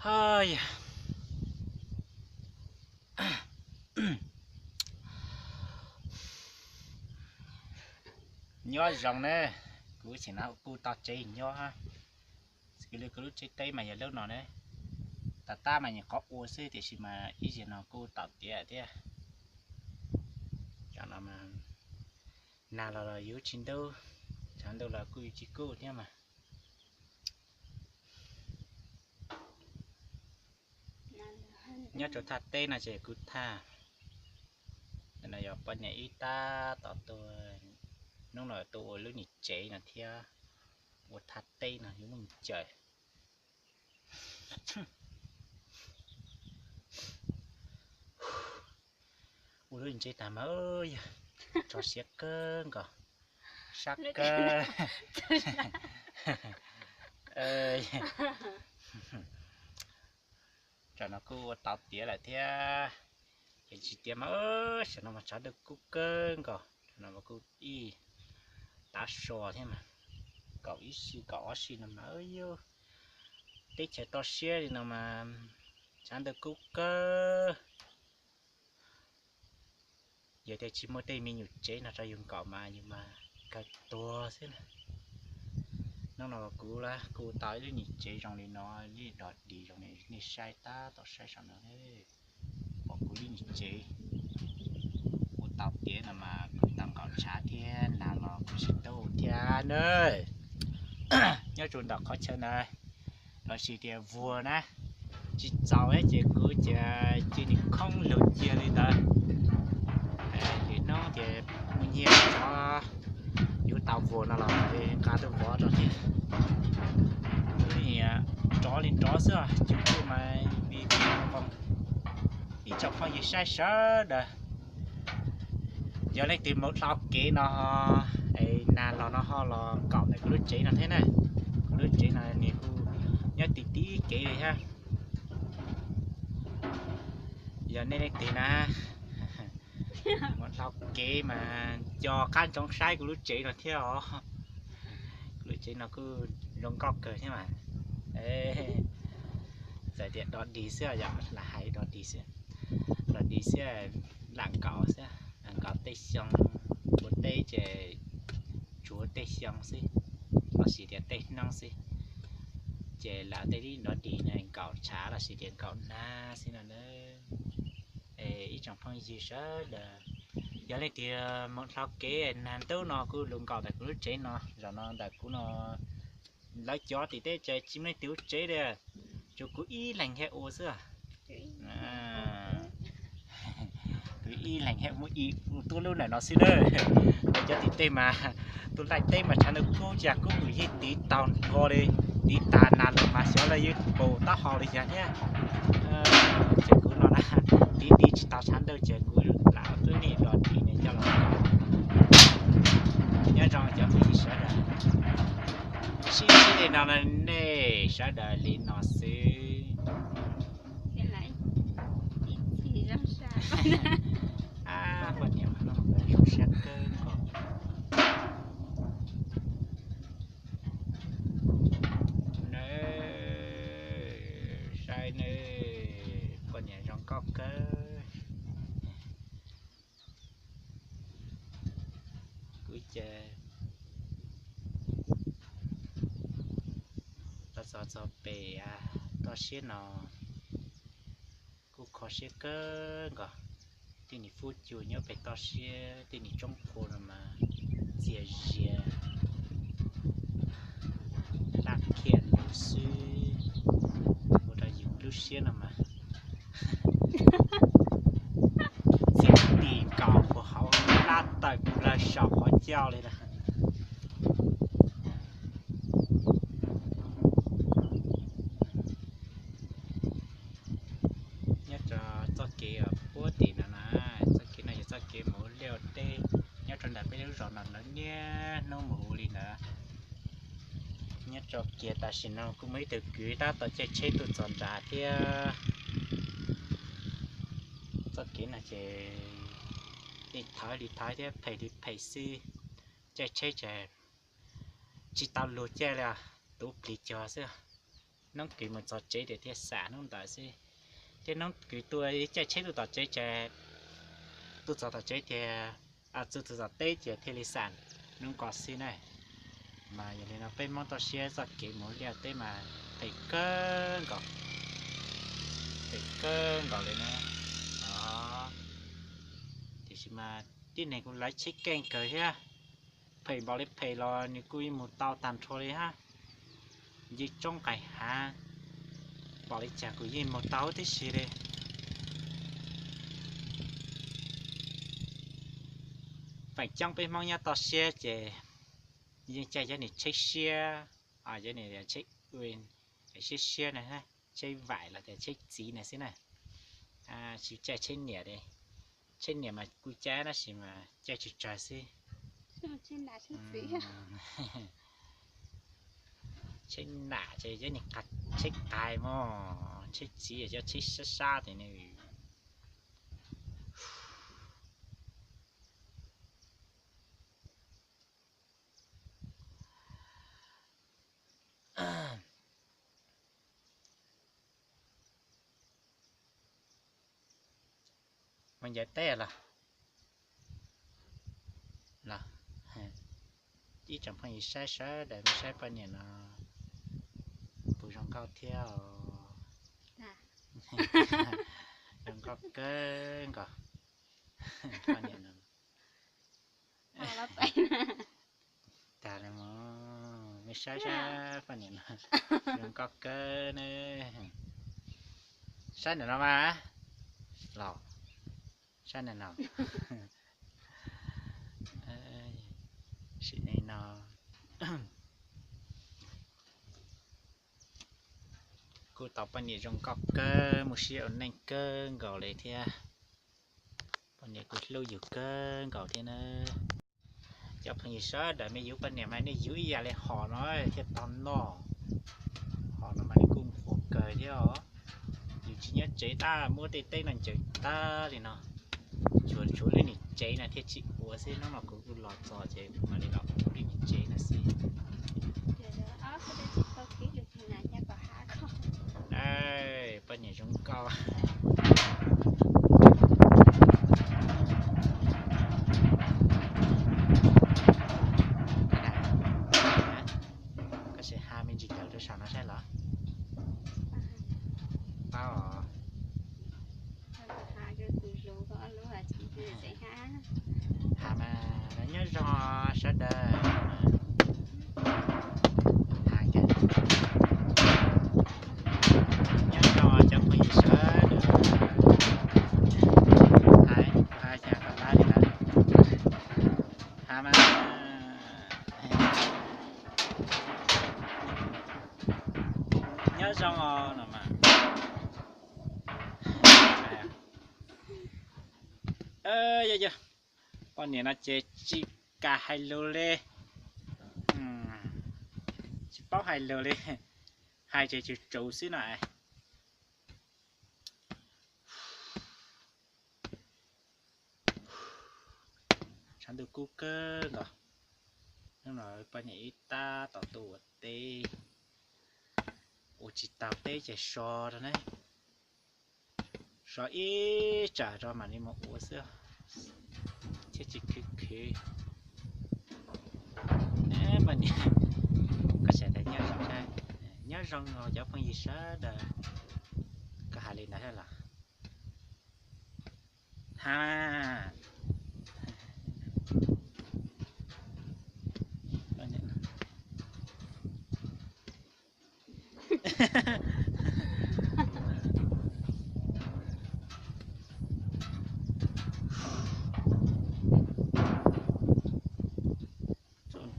Nyob zoo ne, kuv tseem no kuj tau tsev nyob. Kuv lub tsev teb mas yog lub no ne, tas tab mas nyuam qhuav ua xwb tiam sis mas ib zaug no kuj tau tiav thiab. Cov no mas nag los los yus tsis ntub, tshav ntuj los kuj yus tsis kub thiab mas. Nyob rau thaj teb no ces kuv thaj, no yog poj niam ib tab tom tuaj, hnub no tuaj ua lub niam tsev no thiab, ua thaj teb no yus muaj caws. Ua lub niam tsev tas mas yog tso siab kawg nkaus, sab kawg. Tam no kuj ua tau tiav lawm thiab, ces tsis tiav mas tam no mas tshav ntuj kub kawg nkaus, tam no mas kuj ib tav su thiab mas, kaum ib si kaum ob si no mas yus teb chaws toj siab li no mas tshav ntuj kub kawg. Yog tias tsis muaj tej me nyuam tsev no rau yus nkaum mas yus mas kawg tuag xwb na. Hnub no kuv kuj tau ib lub niam tsev zoo li no, lub dog dig zoo li nej saib tab tom saib saum no, pom kuv lub niam tsev ua tau tiav no mas kuj tau nkaum tshav thiab, nag los kuj tsis ntub thiab na. Nyob rau ntawm qhov chaw ntawd lossis tias vuag na, tsis txaus ces kuv cia li khoob lug cia li ntawd. Ces hnub ces mus nyiag cov yuav tau vuag no los nqa tuaj vov rau thiab. Nrov li nrov xwb, cov tuaj mas vij vij voog voog. Ib tsoom phooj ywg saib sawv daws, yog leej twg mus dhau kev no, nag los no ho los nkaum ntawm kuv lub tsev no thiab na. Kuv lub tsev no nws kuj nyob tim tib kev li thiab. Yog nej leej twg na mus dhau kev mas nco qab ntsoov saib kuv lub tsev no thiab os. Kuv lub tsev no kuj zoo nkauj kawg thiab mas. Txawm tias dog dig xwb yom, lam hais dog dig xwb, dog dig xwb, lam nkaum xwb, nkaum tej xyoo, ua teb ces tsuav tej xyoo xwb, lossis tias tej hnub xwb, ces lam tej dog dig no nkaum tshav lossis tias nkaum nag xwb no na. Ib tsoom phooj ywg sawv daws, yog leej twg mus dhau kev nag ntub no kuj los nkaum ntawm kuv lub tsev no, zaum no ntawm kuv no lawv cov tim teb ces tsis muaj leej twg lub tsev li, tsuas kuv ib leeg thiaj ua xwb. Kuv ib leeg thiaj muaj ib tuaj lub ntawm no xwb na. Lawv cov tim teb mas, tus laij teb mas tshav ntuj kub cas kuv yeej tiv tau nrho li, tiv tas nag los mas xyov lawv yuav pus taub hau li cas thiab. Ces kuv no na, tiv tiv tsis tau tshav ntuj ces kuv lam twb nim los tiv ne coj los. Nyob zoo cov phooj ywg sawv daws, sib ntsib li no nej sawv daws li no xwb. Poj niam mas no zoo siab kawg nkaus. Saib nawb, poj niam zoo nkauj kawg. Kuv ces los txog txog pem toj siab no kuj kho siab kawg nkaus. Tej niag fub cua nyob pem toj siab, tej niag roob pua no mas txias zias, laj khiam lug xwb, ua rau yus lub siab no mas txias ti nkaus puag hauv, laj tawm plaws saum qhov ncauj li lawm. Nyob rau txoj kev puag tim no na, txoj kev no yog txoj kev mus ua liaj ua teb nyob rau ntawm peb lub zos no lawv niaj hnub mus ua li ntawd. Nyob rau kiag tam sim no kuj muaj ib tug kwv tab tom caij tsheb tuaj txog nrad thiab. Txoj kev no ces li thaiv li thaiv thiab phem li phem xwb, caij tsheb ces tsis tau luag caij li, tuav plig cog xwb. Hnub kwv mus txog tsev tias thiaj xam hnub ntawd xwb. Thiab hnub kwv tuaj caij tsheb tuaj tom tsev ces tuaj txog tom tsev tias, tuaj txog tom teb ces thiaj li xam hnub ko xwb na. Mas yog li no peb Hmoob toj siab txoj kev mus liaj teb mas phem kawg nkaus, phem kawg nkaus li na. Tiam sis mas tib neeg kuj laiv tsheb keej kawg thiab, phem npaum li phem los nws kuj yeej mus tau tag nrho li hab. Nce tsoob nqaim hav npaum li cas kuj yeej mus tau tib si li. Feem coob peb Hmoob nyob toj siab ces yeej caij cov niag tsheb siab, cov niag tsheb siab siab na, tsheb vaim los tias tsheb txiv na xwb na. Tsis caij tsheb niam li. Tsheb niam mas kuj caij tab sis mas caij tsawg tsawg xwb. Tsheb nam ces cov niag tsheb qais mog, tsheb txiv cov tsheb sab sab tes ne. Mus ncaws teb los? Los, ib tsoom phooj ywg saib sawv daws, saib poj niam no puas zoo nkauj thiab os? Zoo nkauj kawg nkaus poj niam no. Tag li, mej saib saib poj niam no zoo nkauj kawg ne. Saib ntawm no mas, los saib ntawm no. Sim neej no kuj tau poj niam zoo nkauj kawg, muaj siab ua neej kawg nkaus li thiab. Poj niam kuj hlub yus kawg nkaus thiab na. Cov phooj ywg sawv daws, mej yuav poj niam mas nej yuav ib yam li hom no thiaj tau noj. Hom no mas nws kuj qhuav kawg thiab os. Yus tsis nyob tsev tab muab tej teb no ncaws tag li no, tsuas tshuav lub niag tsev no thiaj tsis ua xwb. Hnub no kuv kuj los txog ces kuv mam li los ua lub niag tsev no xwb. Poj niam zoo nkauj. Koj sim has me ntsis tawv rau saum no saib los? Paub os. Has mas nyob zoo sawv daws. Has, nyob zoo cov phooj ywg sawv daws. Has, has mas nyob zoo os no mas. Yog, yog, poj niam no ces tsis kam hais lus li, tsis paub hais lus li, hais ces tsum tsum xwb no. Tshav ntuj kub kawg nkaus. Hnub no poj niam ib tab tom tuaj ua teb, ua tsis tau teb ces so rau ne, so ib tsam rau mam li mus ua xwb thiab tsis khwv khwv. Poj niam, koj xav tias nyob zoo, nyob zoo os cov phooj ywg sawv daws. Koj hais li ntawd thiab los? Ha,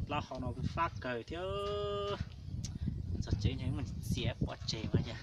plaub hau no kuj fab kawg thiab. Txog tsev ntshe muaj txiav pov tseg mas yog.